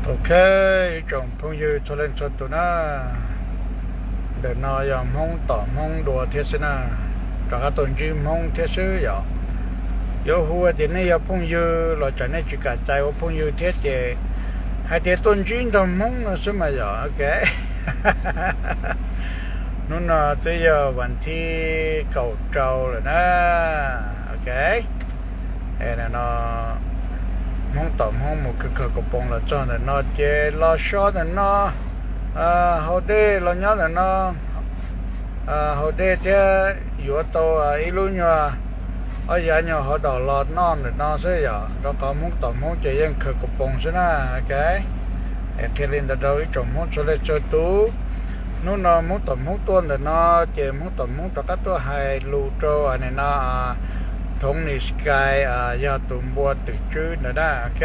Ok, ib tsoom phooj ywg txhua leej txhua tus na, ntawm no yog Hmoob tom Hmoob dua thiab xwb na, rov qab tuaj ntsib Hmoob thiab xwb yom. Yuav hu tias nej yog phooj ywg los tsam nej tsis kam txais ua phooj ywg thiab ces hais tias tuaj ntsib nrog Hmoob no xwb mas yom. Ok, hnub no twb yog vas thib kaum rau lawm na. Ok, no Hmoob tom Hmoob mus khaws khaws kaus poos los txog ntawm no ces los so ntawm no, haus dej los nyob ntawm no, haus dej thiab yuav tau ib lub nyuag, ob yav nyuag hauv daus los noj ntawm no xwb yom. Rau qhov Hmoob tom Hmoob ces yeej khaws kaus poos xwb na. Ok, qhia li ntawd rau ib tsoom Hmoob txhua leej txhua tus. Hnub no Hmoob tom Hmoob tuaj ntawm no ces Hmoob tom Hmoob rov qab tuaj hais lus rau nim no Tony Sky, yog tus npua twm tswb ntawd na. Ok,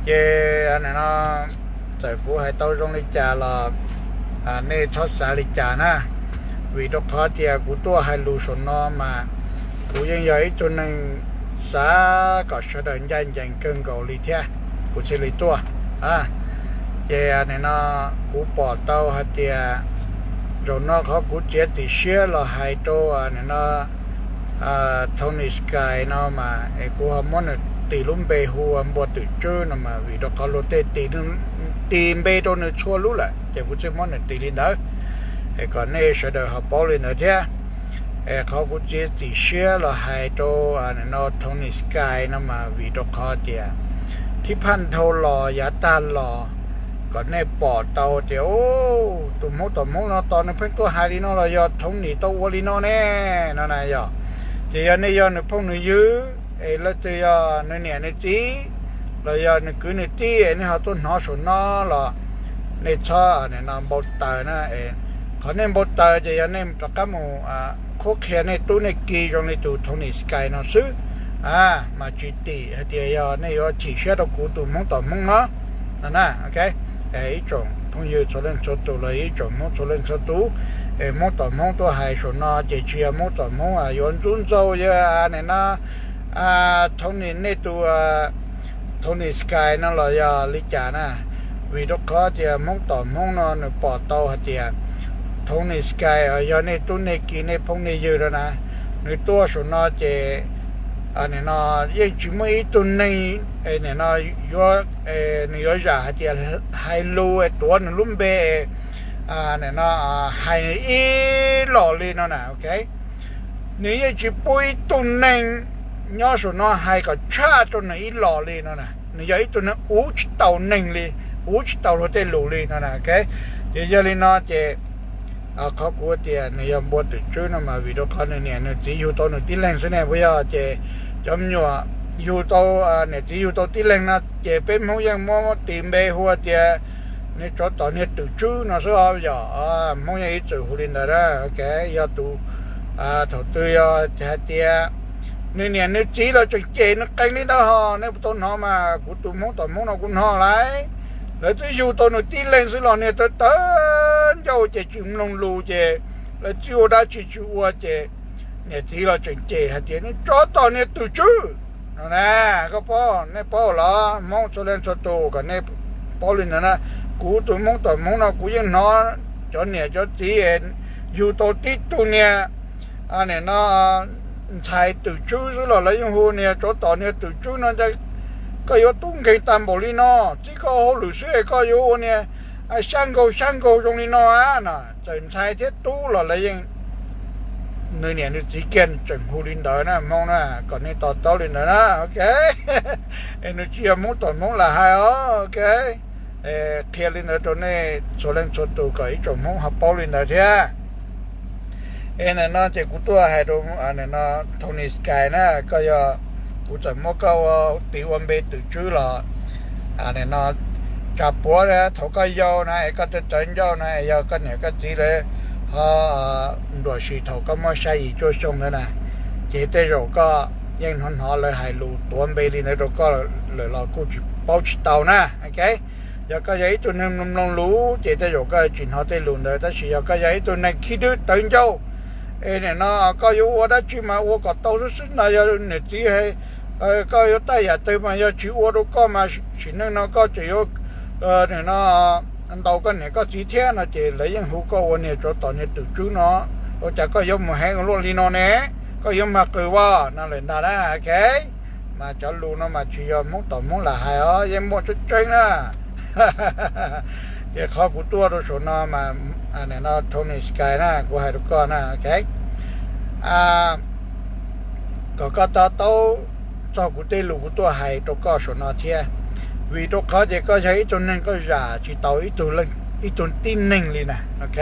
ces nim no txawm kuv hais tau zoo li cas los nej txhob xav li cas na, vim rau qhov tias kuv tuaj hais lus saum no mas kuv yeej yog ib tug neeg xav kom sawv daws ncaj ncees kawg nkaus li thiab kuv thiaj li tuaj. Ces nim no kuv pom tau hais tias zaum no qhov kuv txiav txim siab los hais rau nim no Tony Sky no mas es kuv ho muab nws tis lub npe hu ua npua twm tswb no mas vim rau qhov luag tej tis npe rau nws txhua lub lawm ces kuv thiaj muab nws tis li ntawd, es kom nej sawv daws ho paub li ntawd thiab. Es qhov kuv txiav txim siab los hais rau nim no Tony Sky no mas vim rau qhov tias thib phaj dhau los yav tag los kom nej pom tau tias tus Hmoob tom Hmoob no tos nws pheej tuaj hais li no los yog Tony tau ua li no ne, no na yog. Ces yog nej yog nws phooj nws ywg es leej twg yog nws niam nws txiv los yog nws kwv nws tij es nej ho tuaj hnov saum no los nej txhob nim no npau taws na. Qhov nej npau taws ces yog nej rov qab mus qhuab qhia nej tub nej ki zoo li tus Tony Sky no xwb, mas tsis tim hais tias yog nej yuav chim siab rau kuv tus Hmoob tom Hmoob no. No na, ok, ib tsoom phooj ywg txhua leej txhua tus los ib tsoom Hmoob txhua leej txhua tus, es Hmoob tom Hmoob tuaj hais saum no ces tsis yog Hmoob tom Hmoob yuav ntxub ntxaug yog nim no Tony, nej tus Tony Sky no los yog li cas na. Vim rau qhov tias Hmoob tom Hmoob no nws pom tau hais tias Tony Sky yog nej tub nej ki nej phooj nej ywg no na, nws tuaj saum no ces nim no yeej tsis muaj ib tug neeg nim no yuav, nws yuav zam hais tias hais lus es tuav nws lub npe, nim no hais nws ib los li no na. Ok, nws yeej tsis pub ib tug neeg nyob saum no hais kom tshaj rau nws ib los li no na. Nws yog ib tug neeg uv tsis tau neeg li, uv tsis tau luag tej lus li no na. Ok, ces yog li no ces qhov kuv tias nws yog npua twm tswb no mas vim rau qhov nws niam nws txiv yug tau nws tib leeg xwb ne puas yog? Ces cov me nyuam yug tau, niam txiv yug tau tib leeg no ces peb Hmoob yeej muab tis npe hu tias nws tsov tom niag twm tswb no xwb os yom. Hmoob yeej ib txwm hu li ntawd na. Ok, yog tus, thaum twg yog hais tias nws niam nws txiv los tseem cem nws qees li ntawd ho nej puas tau hnov mas kuv tus Hmoob tom Hmoob no kuv hnov lawm. Lawv twb yug tau nws tib leeg xwb los niag tawv tawv ncauj ces tsis mloog lus ces lawv txib ua dab tsi tsis ua ces niam txiv los tseem cem hais tias nws tsov tom niag twm tswb no na. Koj paub, nej paub los Hmoob txhua leej txhua tus kom nej paub li ntawd na. Kuv tus Hmoob tom Hmoob no kuv yeej hnov cov niam cov txiv yug tau tib tug niag nim no ntxhais twm tswb xwb los lawv yeej hu niag tsov tom niag twm tswb no. Koj yuav tub nkeeg tag npaum li no, txib koj hauj lwm xwb es koj yuav ua niag xyab nkaug xyab nkaug zoo li no a no. Txawm ntxhais thiab tub los lawv yeej, nws niam nws txiv kiag tseem hu li ntawd na Hmoob na, kom nej to taub li ntawd na. Ok, es nws tsis yog Hmoob tom Hmoob lam hais os. Ok, qhia li ntawd rau nej txhua leej txhua tus kom ib tsoom Hmoob ho paub li ntawd thiab. Es nim no ces kuv tuaj hais rau nim no Tony Sky na, koj yog, kuv txawm muab koj ua tiv ua npe twm tswb los nim no tsa puav thaum koj yau na es koj tawv tawv ncauj na es yog koj niam koj txiv lawv ho nruam sim thaum koj muaj xya yim cuaj xyoo ntawd na, ces tej zaum koj yeej hnov hnov lawv hais lus tuav npe li ntawd rau koj lawm los kuj tsis paub tsis tau na. Ok, yog koj yog ib tug neeg mloog lus ces tej zaum koj tsis hnov tej lus ntawd, tab sis yog koj yog ib tug neeg khib dwb tawv ncauj es nim no koj yuav ua dab tsi mas ua kom tau xwb xwb no, yog niam txiv koj yuav taj yam twg mas yog tsis ua rau koj mas sim neej no koj tseem yuav nim no ntaus koj niam koj txiv thiab no ces lawv yeej hu koj ua niag tsov tom niag twm tswb no. Ua cas koj yuav mus heev luaj li no ne? Koj yuav mag qws as no lawm ntag na, ok. Mas cov lus no mas tsis yog Hmoob tom Hmoob lam hais os, yeej muaj tseeb tseeb na. Ces qhov kuv tuaj rau saum no mas, no Tony Sky na, kuv hais rau koj na, ok. Kom koj to taub txog kuv tej lus kuv tuaj hais rau koj saum no thiab, vim rau qhov tias koj yog ib tug neeg koj zam tsis tau ib tug tib neeg li na, ok.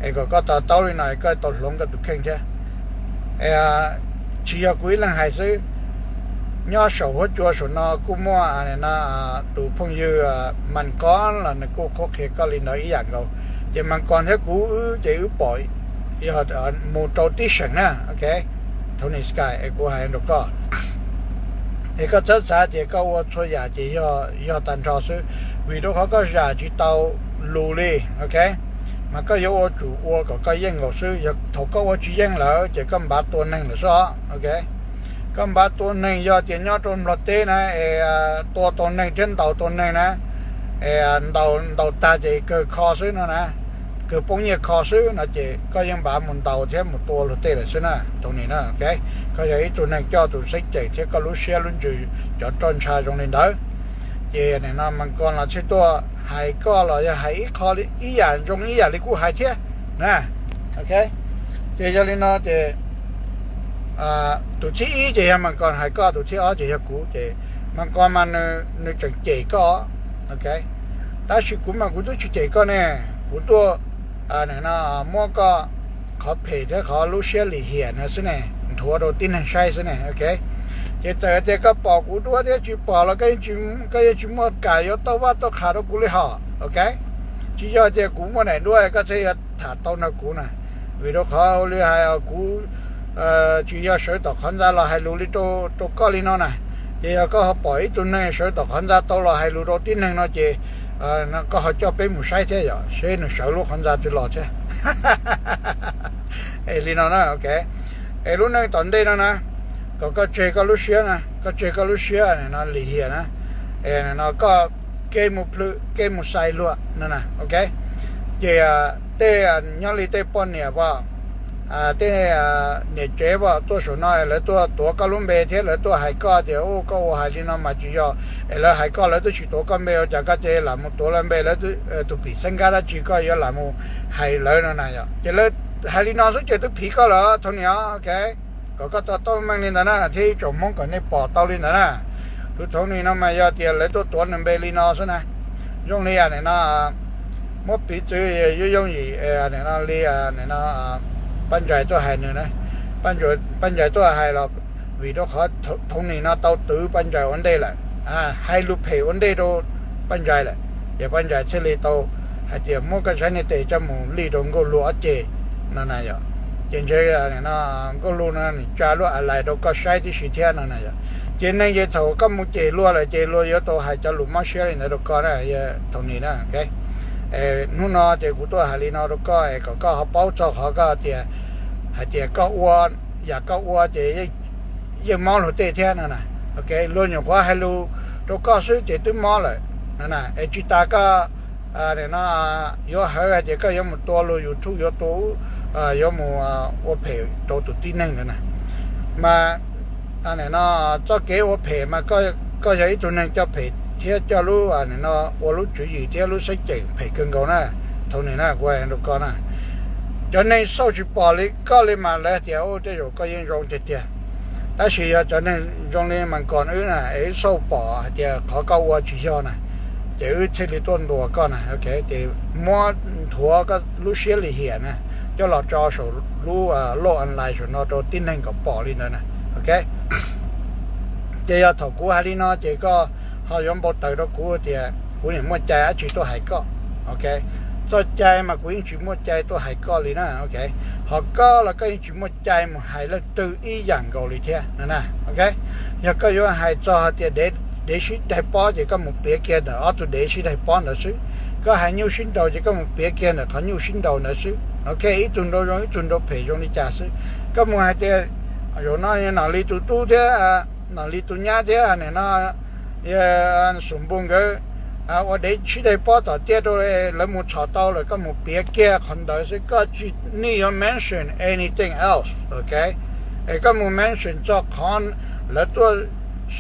Es kom koj to taub li no koj tau hloov koj tus kheej thiab. Tsis yog kuv ib leeg hais xwb, nyob saum huab cua saum no kuj muaj tus phooj ywg Mas Kos los nws kuj qhuab qhia koj li ntawd ib yam nkaus. Ces Mas Kos thiab kuv wb ces wb pom yog mus rau tib seem na, ok. Tony Sky, es kuv hais rau koj, es koj txhob xav tias koj ua txhua yam ces yog tag nrho xwb, vim rau qhov koj zam tsis tau lus li, ok. Mas koj yuav ua tsum ua kom koj yeej nkaus xwb, yog thaum koj ua tsis yeej lawm ces koj npav tua neeg lawm xwb os, ok. Koj npav tua neeg, yog tias nyob rau Nplog teb na, es tua tau neeg thiab ntaus tau neeg na, es ntaus tag ces kawg kho xwb no na, kawg poob nyiaj kho xwb no ces koj yeej npav mus ntaus thiab mus tua luag tej lawm xwb na, Tony na, ok. Koj yog ib tug neeg coj tus xeeb ceem thiab koj lub siab lub ntsws cov roj ntsha zoo li ntawd. Ces nim no Mas Kos los thiaj tuaj hais koj los yog hais ib qho ib yam zoo ib yam li kuj hais thiab na, ok. Ces yog li no ces tus thib ib ces yog Mas Kos hais koj, tus thib ob ces yog kuv. Ces Mas Kos mas nws tseem cem koj, ok. Tab sis kuv mas kuv twb tsis cem koj ne, kuv tuaj nim no muab koj qhov phem thiab qhov lub siab lim hiam no xwb ne, nthuav rau tib neeg saib xwb ne, ok. Ces txawm tias koj pom kuv duab thiab tsis pom los koj yeej tsis muaj kam yuav tauj vaj tauj qha rau kuv li hos, ok. Tsis yog tias kuv muaj daim duab koj thiaj yuav tham tau nrog kuv na, vim rau qhov ua li hais kuv tsis yog sawv tom qhov ntxa los hais lus li rau koj li no na. Ces yog koj ho pom ib tug neeg sawv tom qhov ntxa tau los hais lus rau tib neeg no ces koj ho coj peb mus saib thiab yom, seb nws sawv lub qhov ntxa twg los thiab. Es li no na, ok. Es lub neej tom ntej no na, kom koj tseg koj lub siab na, koj tseg koj lub siab no lim hiam na, es no koj kev mus plhws kev mus xais luag no na, ok. Ces tej nyob li tej poj niam as, tej niam tsev as tuaj saum no lawv tuaj tuav koj lub npe thiab lawv tuaj hais koj tias u koj ua hais li no mas tsis yog, es lawv hais koj lawv twb tsis tuav koj npe ua cas koj cia li lam mus tuav lawv npe, lawv tus phim xeeb nkab dab tsi koj yuav lam mus hais lawv no na yom. Ces lawv hais li no xwb ces twb phim koj lawm Tony os, ok. Kom koj to taub meej li ntawd na thiab ib tsoom Hmoob kom nej pom tau li ntawd na. Tus Tony no mas yog tias lawv tuaj tuav nws npe li no xwb na, zoo li nim no muab piv txwv yooj yooj yim no li no Paj Ntsais tuaj hais nws na, Paj Ntsais tuaj hais los vim rau qhov Tony no tau twv Paj Ntsais ua ntej lawm, hais lus phem ua ntej rau Paj Ntsais lawm, ces Paj Ntsais thiaj li tau hais tias muab koj tsab niag tes coj mus lij rau Nkauj Luag ob ceg no na yom. Ces ntshe Nkauj Luag no nws tsa lub a lais rau koj saib tib si thiab no na yom. Ces neeg ces thaum koj mus cem luag lawm ces luag yuav tau hais cov lus mob siab li ntawd rau koj na, Tony na, ok. Hnub no ces kuv tuaj hais li no rau koj es kom koj ho paub txog qhov koj tias, hais tias koj ua, yam koj ua ces yeej mob luag tej thiab no na, ok. Luag nyuam qhuav hais lus rau koj xwb ces twb mob lawm no na, es tsis tas koj nim no yuav hawv hais tias koj yuav mus tua luag YouTube, yuav tua ub, yuav mus ua phem rau tus tib neeg ntawd na. Mas nim no txoj kev ua phem mas koj yog ib tug neeg coj phem thiab coj lub nim no ua lub tswv yim thiab lub xeeb ceem phem kawg nkaus na. Thaum nim no kuv hais rau koj na, cov neeg xauj tsis pom li koj li mas lawv tias u tej zaum koj yeej zoo tiag tiag. Tab sis yog cov neeg zoo li Mas Kos wb na es wb xauj pom hais tias qhov koj ua tsis yog na, ces wb thiaj li tuaj ntuas koj na, ok. Ces muab nthuav koj lub siab lim hiam na, coj los tso saum lub loj online saum no rau tib neeg kom pom li ntawd na, ok. Ces yog thaum kuv hais li no ces koj ho yuav npau taws rau kuv tias kuv niam muaj cai dab tsi tuaj hais koj, ok. Txoj cai mas kuv yeej tsis muaj cai tuaj hais koj li na, ok. Ho koj los koj yeej tsis muaj cai mus hais leej twg ib yam nkaus li thiab no na, ok. Yog koj yuav hais txog hais tias dev sib daig pob ces koj mus piav kiag ntawm ob tug dev sib daig pob ntawd xwb. Koj hais nyuj sib nraus ces koj mus piav kiag ntawm qhov nyuj sib nraus ntawd xwb, ok. Ib tug nraus zoo ib tug nraus phem zoo li cas xwb. Koj mus hais tias zaum no nom li tus tub thiab, nom li tus nyab thiab nim no Xum Npu nkawd ua dev sib deg pob tom tiaj rau, lawv mus txhom tau lawm koj mus piav kiag qhov ntawd xwb, koj tsis need yuav mention anything else, ok? Es koj mus mention txog qhov lawv tuaj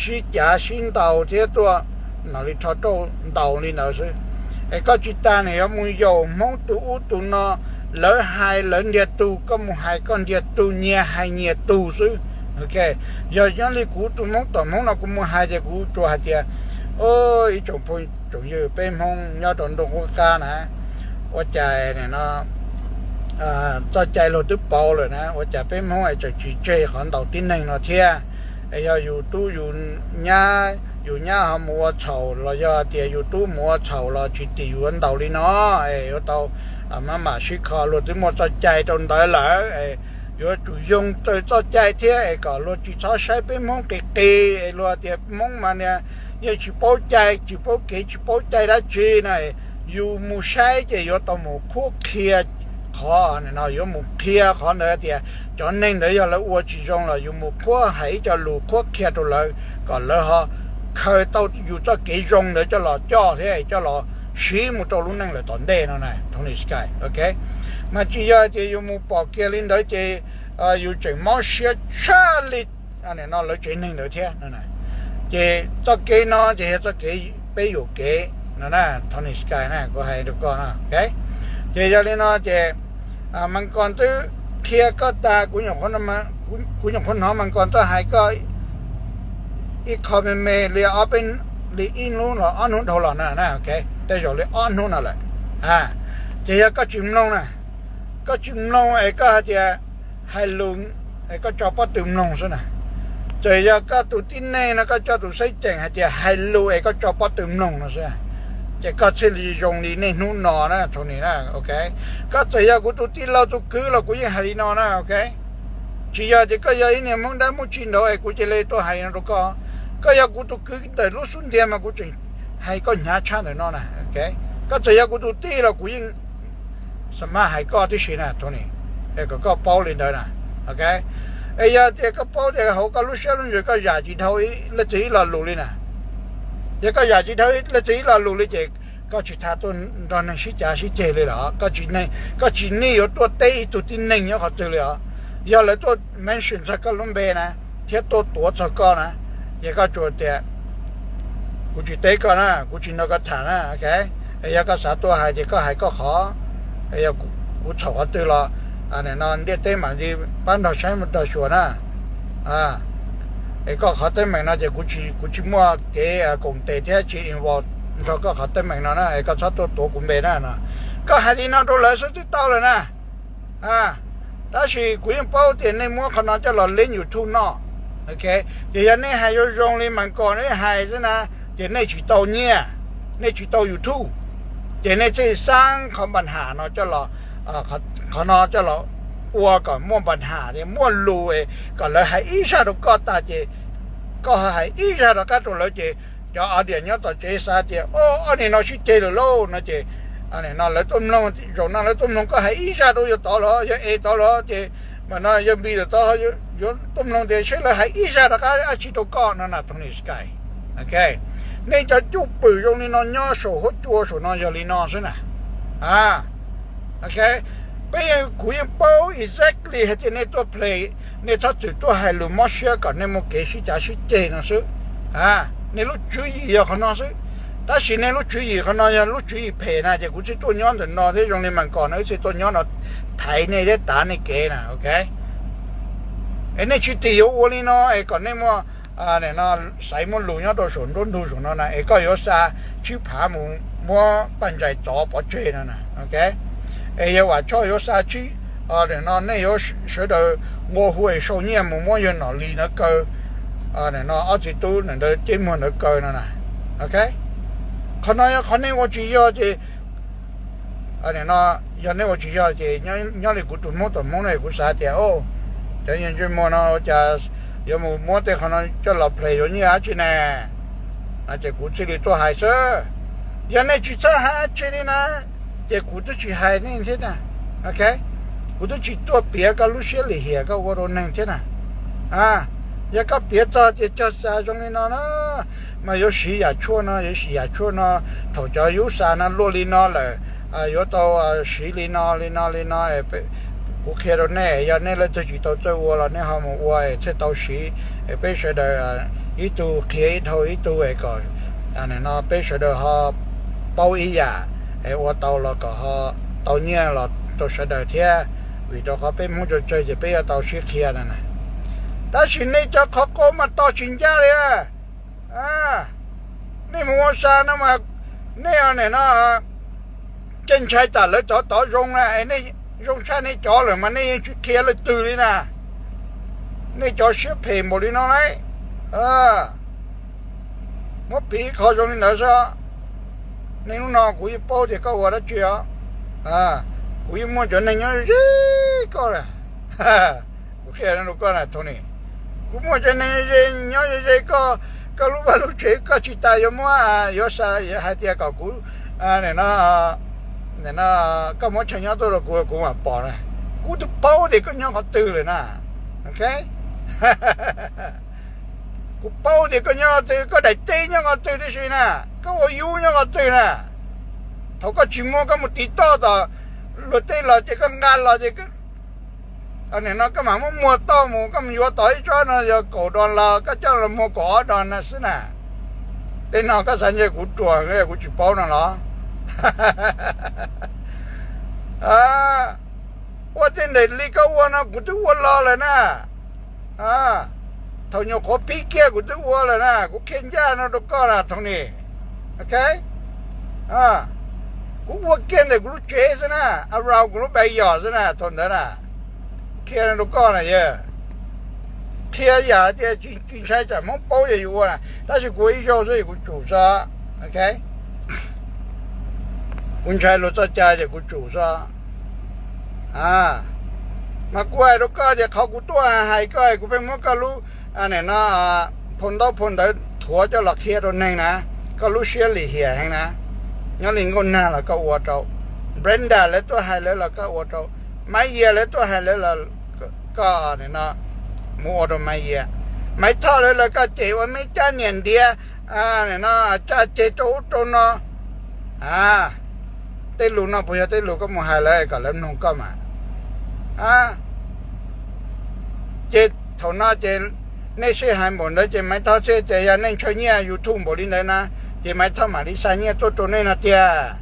sib cav sib ntaus thiab tuaj no li rho rauj ntaus li ntawd xwb. Es koj tsis tas nim yuav mus yaum Hmoob tus ub tus no, lawv hais lawv ntiag tug, koj mus hais koj ntiag tug, nyias hais nyias tug xwb, ok? Yog nyob li kuv tus Hmoob tom Hmoob no kuv mus hais ces kuv tsuas hais tias, ib tsoom phooj tsoom ywg peb Hmoob nyob rau ntuj qub qab na, ua cas no txoj cai luag twb pauv lawm na, ua cas peb Hmoob es tseem tsis tseg qhov ntaus tib neeg no thiab? Es yog yus tub yus nyab, yus nyab ho mus ua txhaum los yog tias yus tub mus ua txhaum los tsis tim yus yuav ntaus li no, es yuav tau maj mam sib kho, luag twb muaj txoj cai rau ntawd lawm, es yuav tsum yoo raws txoj cai thiab, es kom luag tsis txhob saib peb Hmoob qis qis, es luag tias Hmoob mas niag yeej tsis paub cai, tsis paub kev, tsis paub cai dab tsi no, yus mus saib ces yuav tau mus qhuab qhia qhov no, yuav mus qhia qhov ntawd tias cov neeg ntawd yog lawv ua tsis zoo los yus mus qhuab hais ib co lus qhuab qhia rau lawv kom lawv ho khaws tau yus txoj kev zoo ntawd coj los coj thiab coj los siv mus rau lub neej lawm tom ntej no na, Tony Sky, ok? Mas tsis yog tias yus mus pom kiag li ntawd ces yus tseem mob siab tshaj li no lawv tsev neeg ntawd thiab. Ces txoj kev no ces yog txoj kev peb yuam kev no na, Tony Sky na, kuv hais rau koj no, ok? Ces yog li no ces Mas Kos twb qhia koj tas, kuv nyuam qhuav hnov Mas Kos tuaj hais koj ib qho me me li ob peb, li ib hnub los ob hnub dhau los na, tej zaum li ob hnub no lawm. Ces yog koj tsis mloog na, koj tsis mloog es koj hais tias hais lus es koj tso pob tw mloog xwb na. Txawm yog koj tus tib neeg no koj coj tus xeeb ceem hais tias hais lus es koj tso pob tw mloog no xwb, ces koj thiaj li zoo li niaj hnub no na, Tony na, ok? Koj txawm yog kuv tus tij laug tus kwv los kuv yeej hais li no na, ok? Tsis yog tias koj yog ib niag Hmoob dab Hmoob tsi nraud es kuv cia li tuaj hais no rau koj. Koj yog kuv tus kwv ntawm lub xub ntiag mas kuv tseem hais koj hnyav tshaj ntawm no na, ok? Koj txawm yog kuv tus tij los kuv yeej xa maj hais koj tib si na, Tony, es kom koj paub li ntawd na, ok? Es yog tias koj paub tias hauv koj lub siab lub ntsws koj zam tsis dhau leej twg ib lo lus li na, yog koj zam tsis dhau leej twg ib lo lus li ces koj tsis tas tuaj nrog neeg sib cav sib ceg li los, koj tsis need yuav tuaj teb ib tug tib neeg nyob qhov twg li os. Yog lawv tuaj mention txog koj lub npe na thiab tuaj tuav txog koj na, ces koj tsuas tias kuv tsis teb koj na, kuv tsis nrog koj tham na, ok? Es yog koj xav tuaj hais ces koj hais koj qhov, es yog kuv txhaum qhov twg los no ntiaj teb mam li pab nrog saib nrog xyuas na. Es koj qhov teeb meem no ces kuv tsis muaj kev koom tes thiab tsis involve nrog koj qhov teeb meem no na, es koj txhob tuaj tuav kuv npe na no. Koj hais li no rau lawv xwb twb tau lawm na. Tab sis kuv yeej paub tias nej muab qhov no coj los leeb YouTube no, ok? Ces yog nej hais zoo zoo li Mas Kos nej hais xwb na, ces nej tsis tau nyiaj, nej tsis tau YouTube, ces nej thiaj xaab qhov npa nham no coj los, qhov no coj los ua kom muaj npa nham, muaj lus kom lawv hais ib zaj rau koj tas ces koj hais ib zaj rov qab rau lawv ces cov audience nyob tom tsev xav tias o, ob niag no sib ceg lawm lauj no ces no lawv tuaj mloog, zaum no lawv tuaj mloog koj hais ib zaj rau yawg tod los yawg es tod los ces mas no yawg npis lawm tod yuav tuaj mloog tias seb lawv hais ib zaj rov qab dab tsi rau koj no na, Tony Sky. Ok, nej cov cwj pwm zoo li no nyob saum huab cua saum no yog li no xwb na. Ok, peb yeej, kuv yeej paub exactly hais tias nej tuaj play, nej txhob txwm tuaj hais lus mob siab kom nej muaj kev sib cav sib ceg no xwb. Nej lub tswv yim yog qhov no xwb. Tab sis nej lub tswv yim qhov no yog lub tswv yim phem na ces kuv thiaj tuaj nyob ntawm no thiab zoo li Mas Kos no wb thiaj tuaj nyob no thaiv nej thiab tav nej kev na, ok? Es nej tsis tim yuav ua li no es kom nej muaj, no, xaiv muaj lus nyob rau saum nruab ntug saum no na es koj yuav xa tsib phav mus muab Paj Ntsais txov pov tseg no na, ok? Es yog Vam Choj yuav xa tsib, no nej yuav sawv daws nqua hu es sau nyiaj mus muab yawg Nom Lis ntawd kaw, no ob txiv tub ntawd Ceb Muag ntawd kaw no na, ok? Qhov no yog qhov nej ua tsis yog ces no, yog nej ua tsis yog ces nyob li kuv tus Hmoob tom Hmoob no kuv xav tias o, cov yawg Ntsej Muag no ua cas yuav mus muab tej qhov no coj los play yuav nyiaj dab tsi ne? No ces kuv thiaj li tuaj hais xwb. Yog nej tsis txhob hais dab tsi li na, ces kuv twb tsis hais nej thiab na, ok? Kuv twb tsis tuaj piav koj lub siab lim hiam koj ua rau neeg thiab na. Yog koj piav txog tias cog xa zoo li no na, mas yuav siv yam tshuaj no, yuav siv yam tshuaj no, thaum cov yub xa no luaj li no lawm, yuav tau siv li no li no li no. Kuv qhia rau nej, yog nej leej twg tsis tau txawj ua los nej ho mus ua es thiaj tau siv. Peb sawv daws ib tug qhia ib dhau ib tug es kom no peb sawv daws ho paub ib yam, es ua tau los kom ho tau nyiaj los rau sawv daws thiab. Vim rau qhov peb Hmoob tsawg tsawg ces peb yuav tau sib qhia na. Tab sis nej cov qhov qub mas tos tsis ncaj li. Nej mus ua xa no mas nej no ntshai tsam lawv cov tod zoo na, nej zoo tshaj nej cov lawm mas nej yeej tsis qhia leej twg li na. Nej cov siab phem npaum li no lauj. Muab piv qhov zoo li ntawd xwb. Nej hnub no kuv yeej paub tias koj ua dab tsi os. Kuv yeej muaj cov neeg nyob ze koj na. Kuv qhia rau koj na Tony, kuv muaj cov neeg ze nyob ze ze koj, koj lub vaj lub tsev koj tsis tas yuav muab, yuav xa, yuav hais tias kom kuv, no, koj muab chaw nyob tuaj rau kuv, kuv mam pom na. Kuv twb paub tias koj nyob qhov twg lawm na. Kuv paub tias koj nyob qhov twg, koj daim teb nyob qhov twg tib si na, koj ua yub nyob qhov twg na. Thaum koj tsis muaj koj mus tiv toj tom luag tej los ces koj nqa los ces no koj mam muab muag toj mus, koj mus yuav tom ib tsob no yog kaum dos las, koj coj los muag kaum ob dos na xwb na. Tej no koj xav ntshe kuv ruam, kuv tsis paub no los? Ua tej ntawm li koj ua no kuv twb ua los lawm na. Thaum nyuam qhuav pib kiag kuv twb ua lawm na, kuv qhia ncaj no rau koj na Tony. Ok, kuv ua kiag ntawm kuv lub tsev xwb na, around kuv lub backyard xwb na thaum ntawd na. Qhia rau koj na yog, qhia yam tias tsis ntshai tsam Hmoob paub yog yus ua na, tab sis kuv ua ib zaug xwb es kuv tsum xwb. Ok, kuv ntshai luag txoj cai ces kuv tsum xwb. Mas kuv hais rau koj tias qhov kuv tuaj hais koj, kuv pheej muab koj lub, no, phau ntaub phau ntawv thuav coj los qhia rau neeg na. Koj lub siab lim hiam heev na. Nyob li Nkauj Nag los koj ua rau, Brenda lawv tuaj hais lawv los koj ua rau, Maiv Yias lawv tuaj hais lawv los koj no mus ua rau Maiv Yias. Maiv Thoj lawv los koj cem ua me caj niam ntiav, no, caj ces rau ub rau no. Tej lus no puas yog tej lus koj mus hais lawv kom lawv mloog koj mas? Ces thaum no ces nej sij hais npaum ntawd ces Maiv Thoj thiaj tias yog nej ntshaw nyiaj YouTube npaum li ntawd na, ces Maiv Thoj mam li xa nyiaj tuaj rau nej no tiag.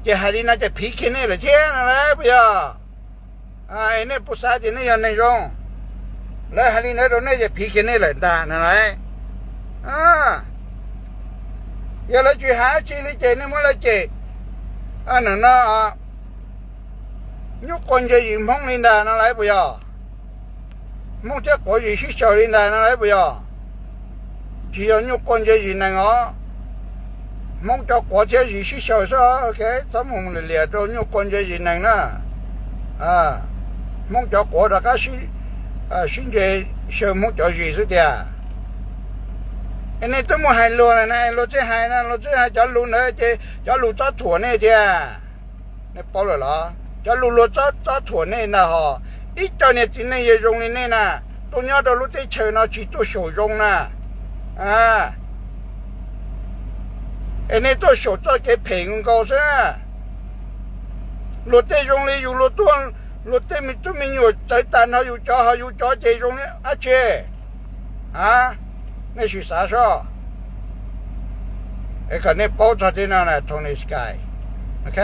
Ces hais li no ces phiv kiag nej lawm thiab no lauj puas yog? Es nej puas xav tias nej yog neeg zoo? Lawv hais li ntawd rau nej ces phiv kiag nej lawm ntag no lauj. Yog lawv tsis hais dab tsi li ces nej muab lawv cem, no, nyuj quas ntse zis Hmoob li ntag no lauj puas yog? Hmoob thiab quav zis sib xyaw li ntag no lauj puas yog? Tsis yog nyuj quas ntse zis nees os. Hmoob cov quav thiab zis sib xyaw xwb, ok, txhob mus liam rau nyuj quas ntse zis nees na. Hmoob cov quav rov qab sib ntse xyaw Hmoob cov zis xwb tiag. Es nej twb mus hais luag lawm na, luag txij hais na, luag txij hais cov lus ntawd ces cov lus txob thuam nej tiag. Nej paub lawm los? Cov lus luag txob thuam nej ntag hos. Ib co niag txiv neej yawg zoo li nej na, tuaj nyob rau lub teb chaws no tsis tuaj xyaum zoo na. Es nej tuaj xyaum txoj kev phem nkaus xwb. Luag tej zoo li yus, luag tuaj, luag tej me tub me nyuam txawv tas nrho yus cov, ho yus cov ces zoo li dab tsi? Nej sim xav soj. Es kom nej paub txog tej no na Tony Sky. Ok,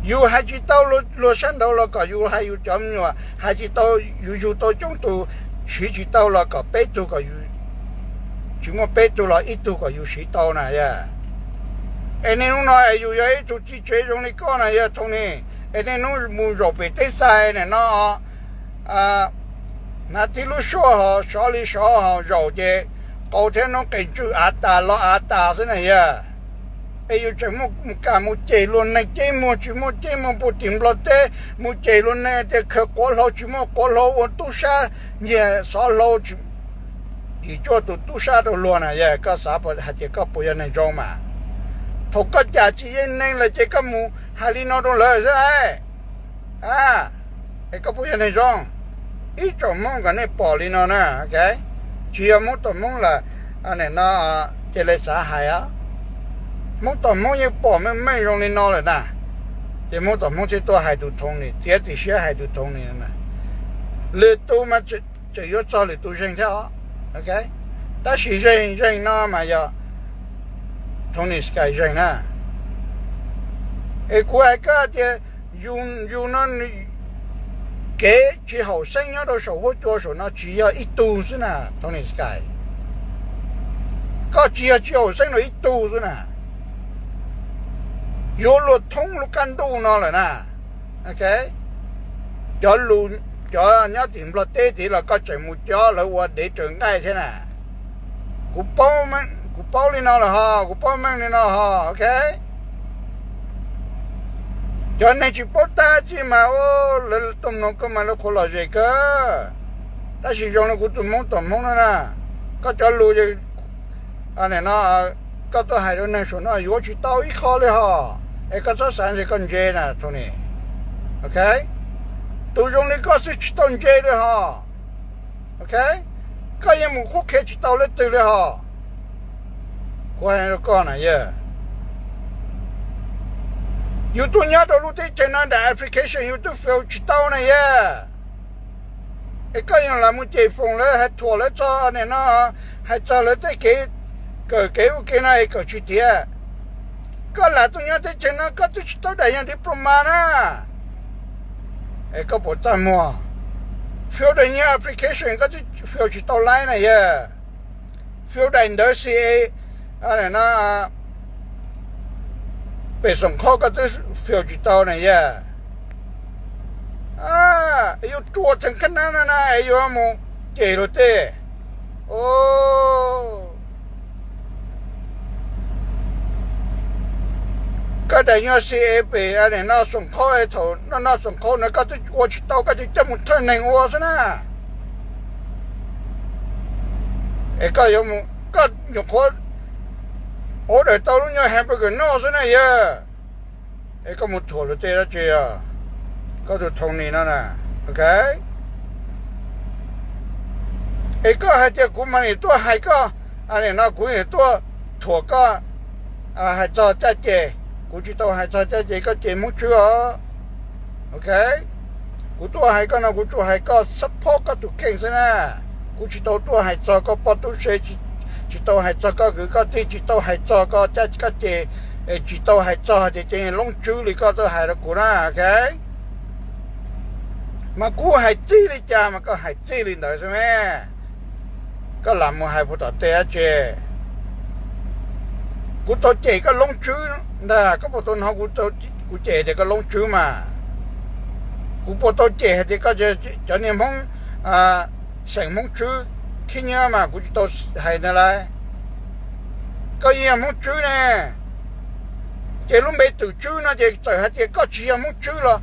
yus hais tsis tau luag sab nraud los kom yus hais yus cov me nyuam, hais tsis tau, yus yug tau coob tus siv tsis tau los kom peb tug, kom yus, tsis muaj peb tug los ib tug kom yus siv tau na yog. Es niaj hnub no es yus yog ib tug txiv tsev zoo li koj na yog Tony, es niaj hnub mus zaum pem teb xais na no, hnav tib lub suab ho sov li sov ho zaum ces qau thiab noob qes ntswj av tas los av tas xwb na yog. Es yus tseem muaj mus kam mus cem luag neeg ceb muag tsis muaj ceb muag puag tim Nplog teb, mus cem luag neeg tias khaws quav hlau tsis muaj quav hlau, ua tub sab nyiag xov hlau, yim cuaj tus tub sab rau luag na yog. Koj xav hais tias koj puas yog neeg zoo mas? Thaum koj cam tsis yeej neeg lawm ces koj mus hais li no rau lawv xwb. Es koj puas yog neeg zoo? ib tsoom Hmoob kom nej pom li no na, ok. Tsis yog Hmoob tom Hmoob lawm, no cia li xav hais os. Hmoob tom Hmoob yeej pom meej meej zoo li no lawm na, ces Hmoob tom Hmoob thiaj tuaj hais tus Tony, txiav txim siab hais tus Tony na. Lwm tus mas tseem yuav txog lwm tus zeeg thiab os, ok. Tab sis zeeg zeeg no mas yog Tony Sky zeeg na. Es kuv hais koj tias yus no kev tsis haum xeeb nyob rau saum huab cua saum no tsis yog ib tug xwb na, Tony Sky. Koj tsis yog tsis haum xeeb rau ib tug xwb na. Yuav luag thoob lub qab ntuj no lawm na. Ok, cov lus, cov nyob tim Nplog teb tid los koj tseem mus cob lawv ua dev raws nqaij thiab na. Kuv paub, kuv paub li no lawm ho, kuv paub meej li no ho, ok. Cov neeg tsis paub tab tsi mas lawv tuaj mloog koj mas lawv qhuav lom zem kawg. Tab sis zoo li kuv tus Hmoob tom Hmoob no na, koj cov lus no, koj tuaj hais rau neeg saum no yuav tsis tau ib qho li ho. Es koj txhob xav ntshe koj ntse na Tony, ok. Tus zoo li koj xwb tsis tau ntse li ho, ok. Koj yeej mus qhuab qhia tsis tau leej twg li ho. Kuv hais rau koj na yog yus tuaj nyob rau lub teb chaws no nram application yus twb fail tsis tau na yog. Es koj yeej lam mus cem foom lawv, hais thuam lawv txog nim no, hais txog lawv tej kev kawm kev ua ke no es kawm tsis tiav. Koj lam tuaj nyob teb chaws no koj twb tsis tau daim yog diploma na. Es koj puas txaj muag? Fail daim yog application koj twb fail tsis tau laib na yog. Fail daim ntawv C A no, pem xoom qhab koj twb fail tsis tau na yog. Yuav ruam theem qhab nab no na es yuav mus cem luag tej. Koj daim yog C A pem no xoom qhab, thaum no no xoom qhab no koj twb ua tsis tau koj tseem coj mus thawj neeg ua xwb na. Es koj yuav, koj nyuam qhuav order tau lub nyuag hamburger noj xwb na yog. Es koj mus thuam luag tej dab tsi os? Koj tus Tony no na, ok. Es koj hais tias kuv mas nim tuaj hais koj, nim no kuv nim tuaj thuam koj hais txog caj ces. Kuv tsis tau hais txog caj ces, koj cem Hmoob Tswb os. Ok, kuv tuaj hais koj no kuv tsuas hais koj support koj tus kheej xwb na. Kuv tsis tau tuaj hais txog koj poj tub se, tsis tau hais txog koj kwv koj tij, tsis tau hais txog koj caj koj ces, tsis tau hais txog hais tias cov Loob Tswb li koj tuaj hais rau kuv na, ok. Mas kuv hais txij li cas mas koj hais txij li ntawd xwb me. Koj lam mus hais puag tom tej dab tsi? Kuv tau cem koj Loob Tswb ntag, koj puas tau hnov kuv cem tias koj Loob Tswb mas? Kuv puas tau cem hais tias koj cov niag Hmoob, xeem Hmoob Tswb khib nyiab mas kuv tsis tau hais ntag lauj. Koj yeej yog Hmoob Tswb ne, ces lub npe Twm Tswb no ces txawm hais tias koj tsis yog Hmoob Tswb los,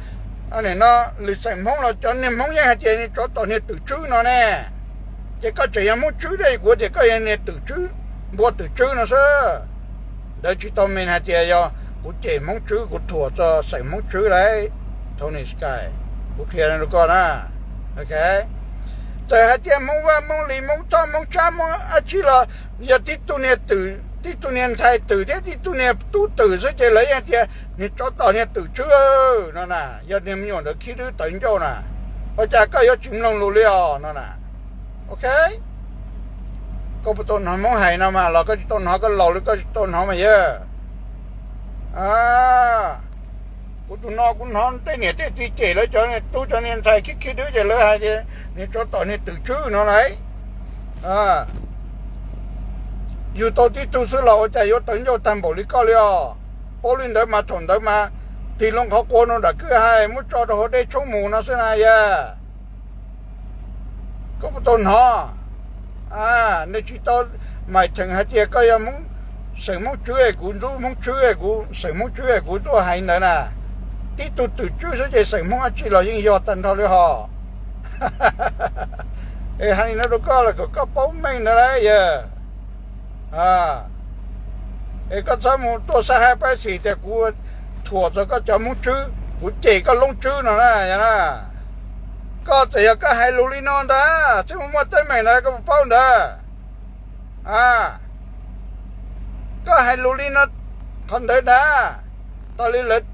nim no lwm xeem Hmoob los cov niag Hmoob yeej hais tias niag tsov tom niag Twm Tswb no ne. Ces koj tseem yog Hmoob Tswb thiab kuv tias koj yog niag Twm Tswb, npua Twm Tswb no xwb. Ntawd tsis tau mean hais tias yog kuv cem Hmoob Tswb, kuv thuam txog xeem Hmoob Tswb lauj. Tony Sky, kuv qhia rau koj na, ok. Txawm hais tias Hmoob Vaj, Hmoob Lis, Hmoob Thoj, Hmoob Tsab, Hmoob dab tsi los yog tib tug niag twm, tib tug niag ntxhais twm thiab tib tug niag tub twm xwb ces lawv yeej tias niag tsov tom niag Twm Tswb no na, yog niag me nyuam ntawd khib dwb tawv ncauj na. Ua cas koj yuav tsis mloog lus li os no na? Ok, koj puas tau hnov Hmoob hais no mas los koj tsis tau hnov, koj laus li koj tsis tau hnov mas yog. Kuv tus no kuv hnov tej niam tej txiv cem lawv cov niag tub cov niag ntxhais khib khib dwb ces lawv hais tias niag tsov tom niag Twm Tswb no lauj. Yus tau tib tug xwb los ua cas yuav tawv ncauj tag npaum li koj li os? Paub li ntawd mas thaum ntawd mas tig loo qhov quav no nram kwj ha muab tso rau hauv dej tshoob mus no xwb na yog. Koj puas tau hnov? Nej tsis tau mais theem hais tias koj yog Hmoob, xeem Hmoob Tswb es kuv ntxub Hmoob Tswb es kuv xeem Hmoob Tswb es kuv tuaj hais ntawd na. Tib tug Twm Tswb xwb ces xeem Hmoob dab tsi los yeej yog tag nrho li hos. Es hais li no rau koj los kom koj paub meej ntawd lauj yog. Es koj txhob mus tuaj xab hab pab xis tias kuv thuam txog koj cov Hmoob Tswb, kuv cem koj Loob Tswb no na yog na. Koj txawm yog koj hais lus li no ntag thiaj muaj teeb meem ntawd, koj puas paub ntawd? A, koj hais lus li no qhov ntawd ntag, tas li lawv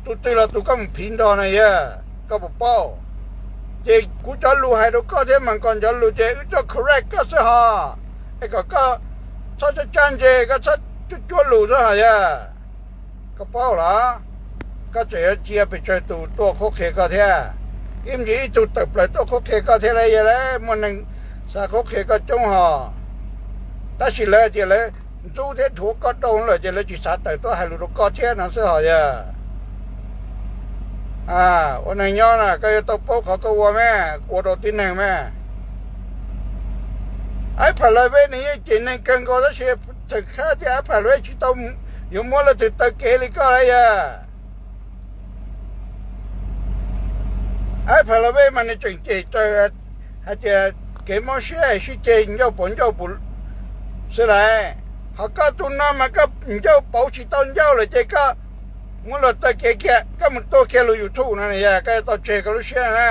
tus twg los tus koj mus phiv nrog na yog, koj puas paub? Ces kuv cov lus hais rau koj thiab mas kom cov lus ces wb tuaj correct koj xwb hos, es kom koj txhob cab cab ntse, koj txhob cuab cuab lus xwb hos yog. Koj paub los? Koj tseem yuav cia pes tsawg tus tuaj qhuab qhia koj thiab? Ib ntsis ib tug tawm plaws tuaj qhuab qhia koj thiab lauj, yog muaj neeg xav qhuab qhia koj coob hos. Tab sis lawv tias lawv ntxub thiab dhuav koj rau lawm ces lawv tsis xav tawm tuaj hais lus rau koj thiab no xwb hos yog. Ua neeg nyob na koj yuav tau paub qhov koj ua me, ua rau tib neeg me. Ib phav lawv vej nws yeej cem neeg kawg nkaus tab sis tseem khab tias ib phav lawv vej tsis tau yuav muab leej twg taw kev li koj lauj yog. Ib phav lawv vej mas nws tseem cem raws hais tias kev mob siab es sib ceg ncauj pauv ncauj pus xwb lauj. Ho koj tus no mas koj ncauj pauv tsis tau ncauj lawm ces koj muab luag taw kev kiag, koj mus tua kiag lub YouTube no yog koj yuav tau tseg koj lub siab na.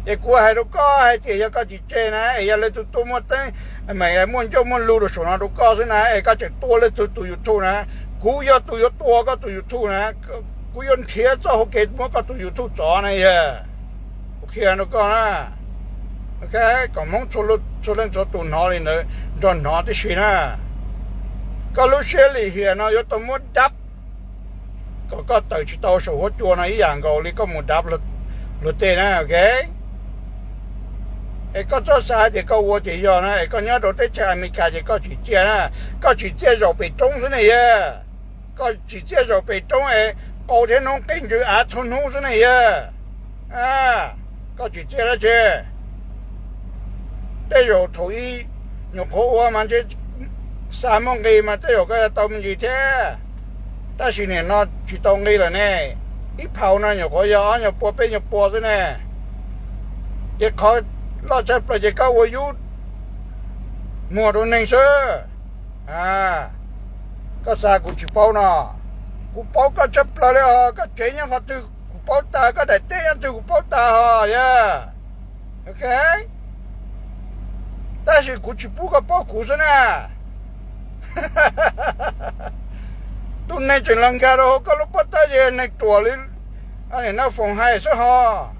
Ces kuv hais rau koj hais tias yog koj tsis tseg na es yog leej twg tuaj muaj teeb meem muaj ncauj muaj lus rau saum no rau koj xwb na es koj tseem tua leej twg tus YouTube na, kuv yog tus yuav tua koj tus YouTube na, kuv yuav nrhiav txoj hau kev muab koj tus YouTube txov na yog. Kuv qhia rau koj na, kom Hmoob txhua leej txhua tus hnov li ntawd nrog hnov tib si na. Koj lub siab lim hiam no yuav tau muab dab kom koj tawm tsis tau saum huab cua no ib yam nkaus li koj mus dab luag tej na, ok? Es koj txhob xav tias koj ua ces yog na, es koj nyob rau teb chaws Amelikas ces koj tsim txiaj na, koj tsim txiaj zaum pem roob xwb ne yog. Koj tsim txiaj zaum pem roob es qau thiab noob qes ntsws av txhua hnub xwb ne yog. Koj tsim txiaj dab tsi? Tej zaum thaum ub nyuam qhuav ua mas ntshe xav muaj nqis mas tej zaum koj yuav tau me ntsis thiab. Tab sis nim no tsis tau nqis lawm ne. Ib phaum no nyuam qhuav yog ob nyuag pua peb nyuag pua xwb ne. Ces qhov loj tshaj plaws ces koj ua yub muag rau neeg xwb. Koj xav kuv tsis paub no? Kuv paub koj tshaj plaws li os. Koj tsev nyob qhov twg kuv paub tas, koj daim teb nyob twg kuv paub tas hos yog. Ok, tab sis kuv tsis pub koj paub kuv xwb na. Tus neeg tseem los nkag rau hauv koj lub pob tawb ces neeg ruam li no foom hais xwb hos.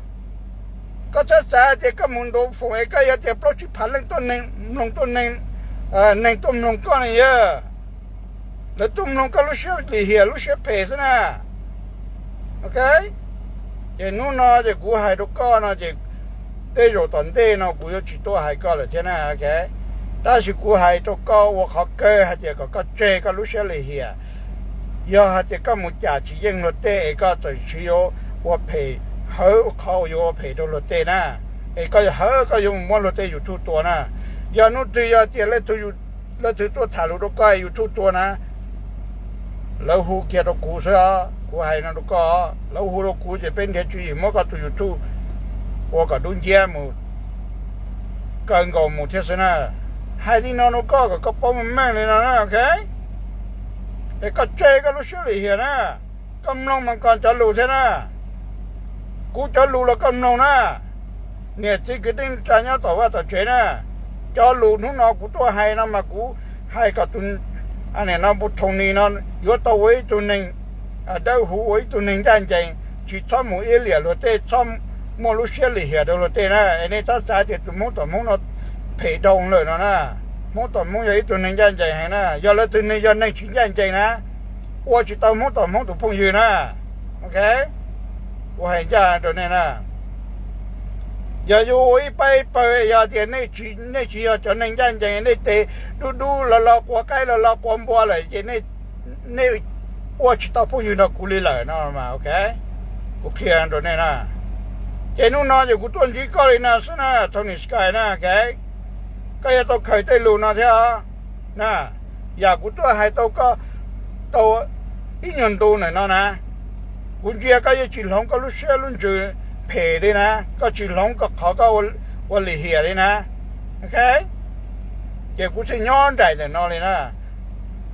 Koj txhob xav tias koj mus ntaus foom es koj yuav tias plaub tsib phav leej tuaj mloog, neeg tuaj mloog koj ne yog. Lawv tuaj mloog koj lub siab lim hiam lub siab phem xwb na. Ok, ces hnub no ces kuv hais rau koj no ces tej zaum tom ntej no kuv yuav tsis tuaj hais koj lawm thiab na. Tab sis kuv hais rau koj ua qhov kawg hais tias kom koj tseg koj lub siab lim hiam. Yog hais tias koj mus cam tsis yeej luag tej es koj txawm siv yuav ua phem, hawv qhov uas yuav ua phem rau luag tej na, es koj yuav hawv koj yuav mus muab luag tej YouTube tua na. Yog hnub twg yog tias leej twg tuaj tham lus rau koj YouTube tua na, lawv hu kiag rau kuv xwb os. Kuv hais no rau koj, lawv hu rau kuv ces peb nrhiav tswv yim muab koj tus YouTube ua kom dub nciab mus, kaw nkaus mus thiab xwb na. Hais li no rau koj kom koj paub meej meej li no na, ok? Es koj tseg koj lub siab lim hiam na, koj mloog mas koj cov lus thiab na. Kuv cov lus los koj mloog na, niam txiv kwv tij neej tsa nyob tom vaj tom tsev na. Cov lus hnub no kuv tuaj hais no mas kuv hais kom tus, nim no Pu Thoo Ni no yuav tau ua ib tug neeg dawb huv, ua ib tug neeg ncaj ncees, tsis txhob mus iab liam luag tej, txhob muaj lub siab lim hiam rau luag tej na. Es nej txhob xav tias tus Hmoob tom Hmoob no phem dhau lawm no na. Hmoob tom Hmoob yog ib tug neeg ncaj ncees heev na. Yog lawv tus neeg yog neeg tsis ncaj ncees na, ua tsis tau Hmoob tom Hmoob tus phooj ywg na. Ok, kuv hais ncaj rau nej na. Yog yuav ua ib pab ib pawg, yog tias nej tsis yog cov neeg ncaj ncees, nej tes dub dub los los quav qaib los los quav npua lawm ces nej ua tsis tau phooj ywg nrog kuv li lawm no mas, ok. Kuv qhia rau nej na. Ces hnub no ces kuv tuaj ntsib koj li no xwb na, Tony Sky na, ok. Koj yuav tau khaws tej lus no thiab na. Yam kuv tuaj hais tau koj tau ib nyuag ntu ntawm no na, kuv ntsia koj yeej tsis hloov koj lub siab lub ntsws phem li na, koj tsis hloov koj qhov koj ua lim hiam li na. Ok, ces kuv thiaj nyob nraim ntawm no li na.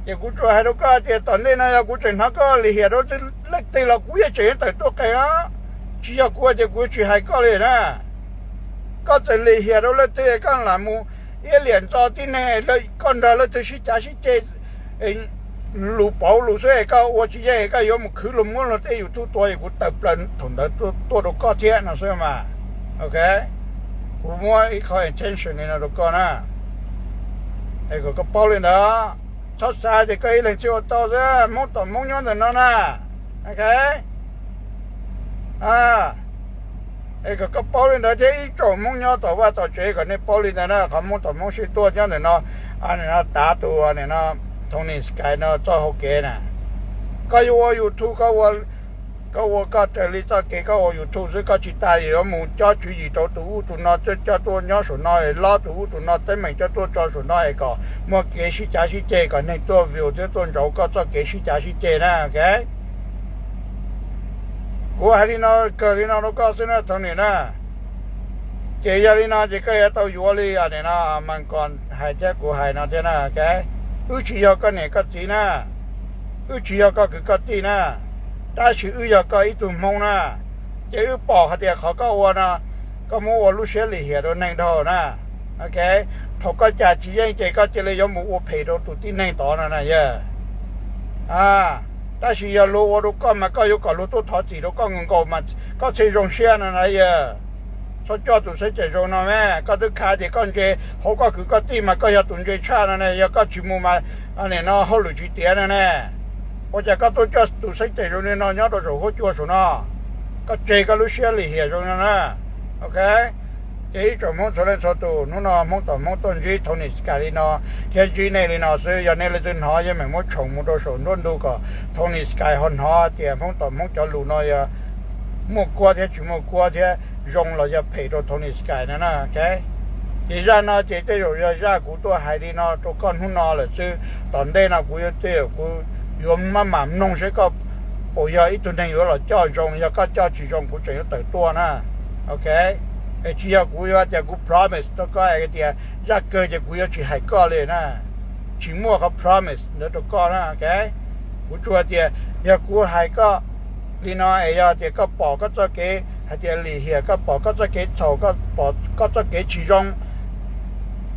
Ces kuv tsuas hais rau koj tias tom ntej no yog kuv tseem hnov koj lim hiam rau leej twg los kuv yeej tseem yuav tawm tuaj qees os. Tsis yog kuv ces kuv tsis hais koj li na. Koj txawm lim hiam rau leej twg es koj lam mus iab liam ntxo tib neeg, koj nrog leej twg sib cav sib ceg, lus pauv lus xwb es koj ua tsis yeej, koj yuav mus khwv luag muab luag tej YouTube tua es kuv tawm plaws thaum ntawd tuaj rau koj thiab no xwb mas. Ok, kuv muab ib qho attention li no rau koj na, es kom koj paub li ntawd. Txhob xav tias koj ib leeg tsis ua tau xwb, Hmoob tom Hmoob nyob ntawm no na. Ok, es kom koj paub li ntawd thiab ib tsoom Hmoob nyob tom vaj tom tsev kom nej paub li ntawd na, qhov Hmoob tom Hmoob sib tua nyob ntawm no, no tav tus no, Tony Sky no txoj hau kev na. Koj yuav ua YouTube, koj ua koj raws li txoj kev koj ua YouTube xwb, koj tsis tas yuav mus cob tswv yim rau tus ub tus no, coj tuaj nyob saum no, lob tus ub tus no teeb meem coj tuaj tso saum no es kom muaj kev sib cav sib ceg, kom neeg tuaj view thiab tuaj ntsauv koj txoj kev sib cav sib ceg na. Ok, kuv hais li no, kawg li no rau koj xwb na Tony na. Ces yog li no ces koj yuav tau yuav li nim no Mas Kos hais thiab kuv hais no thiab na. Ok, wb tsis yog koj niam koj txiv na, wb tsis yog koj kwv koj tij na, tab sis wb yog koj ib tug Hmoob na. Ces wb pom hais tias qhov koj ua no, koj muab ua lub siab lim hiam rau neeg dhau na. Ok, thaum koj cam tsis yeej ces koj cia li yuav mus ua phem rau tus tib neeg tod no na yog. Tab sis yog luag ua rau koj mas koj yuav kom luag tuaj thov txim rau koj nkaus nkaus mas koj thiaj zoo siab no na yog. Txhob coj tus xeeb ceem zoo no me, koj twb khav tias koj ntse hauv koj kwv koj tij mas koj yog tus ntse tshaj no ne, yog koj tsis mus mas nim no hauj lwm tsis tiav no ne. Ua cas koj tuaj coj tus xeeb ceem zoo li no nyob rau saum huab cua saum no? Koj tseg koj lub siab lim hiam zoo no na. Ok, ces ib tsoom Hmoob txhua leej txhua tus, hnub no Hmoob tom Hmoob tuaj ntsib Tony Sky li no thiab ntsib nej li no xwb, yog nej leej twg hnov yeej meem muab tshoom mus rau saum nruab ntug kom Tony Sky ho hnov tias Hmoob tom Hmoob cov lus no yog muaj kuab thiab tsis muaj kuab thiab zoo los yog phem rau Tony Sky no na. Ok, ces zaj no ces tej zaum yog zaj kuv tuaj hais li no rau koj hnub no lawm xwb, tom ntej no kuv yuav tej zaum kuv yuav maj mam mloog seb koj puas yog ib tug neeg yuav los coj zoo, yog koj coj tsis zoo kuv tseem yuav tawm tuaj na. Ok, es tsis yog kuv yuav tias kuv promise rau koj tias zaj kawg ces kuv yuav tsis hais koj li na. Tsis muaj qhov promise ntawd rau koj na. Ok, kuv tsuas hais tias yog kuv hais koj li no es yog tias koj pom koj txoj kev hais tias lim hiam, koj pom koj txoj kev txhaum, koj pom koj txoj kev tsis zoo,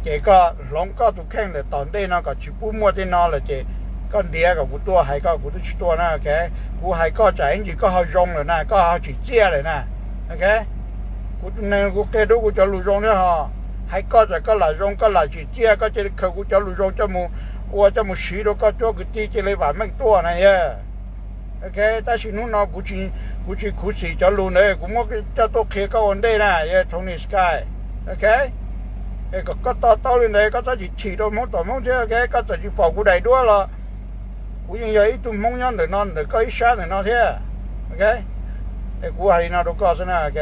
ces koj hloov koj tus kheej ntawm tom ntej no kom tsis pub muaj tej no lawm ces koj ntiav kom kuv tuaj hais koj, kuv twb tsis tuaj na. Ok, kuv hais koj tsam ib ntsis koj ho zoo lawm na, koj ho tsim txiaj lawm na. Ok, kuv tus neeg kuv qia dua kuv cov lus zoo thiab ho. Hais koj tsam koj lam zoo, koj lam tsim txiaj, koj cia li khaws kuv cov lus zoo coj mus ua, coj mus siv rau koj cuab kwv tij cia li vam meej tuaj na yog. Ok, tab sis hnub no kuv tsis khuv xim cov lus ntawd, kuv muab coj tuaj qhia koj ua ntej na yog Tony Sky. Ok, es kom koj to taub li ntawd, koj txhob chim chim rau Hmoob tom Hmoob thiab. Ok, koj txawm tsis pom kuv daim duab los kuv yeej yog ib tug Hmoob nyob ntawm no, ntawm koj ib sab ntawm no thiab. Ok, es kuv hais li no rau koj xwb na. Ok,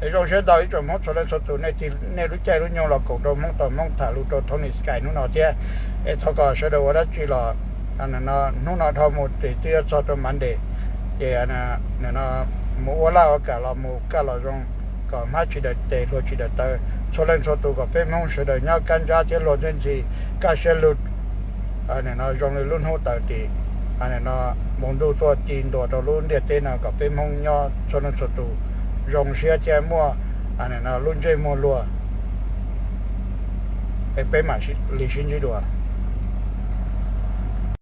es zoo siab ntau ib tsoom Hmoob txhua leej txhua tus, nej tig nej lub caij lub nyoog los koom rau Hmoob tom Hmoob tham lus rau Tony Sky hnub no thiab. Es thov kom sawv daws ua dab tsi los hnub no dhau mus ces twb yuav txog rau Monday, ces nim no mus ua laj ua kam los mus kaj los zoo, kom hmab tsis daws tes hluas tsis daws taw, txhua leej txhua tus kom peb Hmoob sawv daws nyob kab ntsab thiab luag ntxhi, kaj siab lug. Nim no zoo li lub hnub taws tim, nim no npoo ntuj tuaj ci ntua rau lub ntiaj teb no kom peb Hmoob nyob txhua leej txhua tus zoo siab thiab muaj nim no lub ntsej muag luag, es peb mam li sib ntsib dua.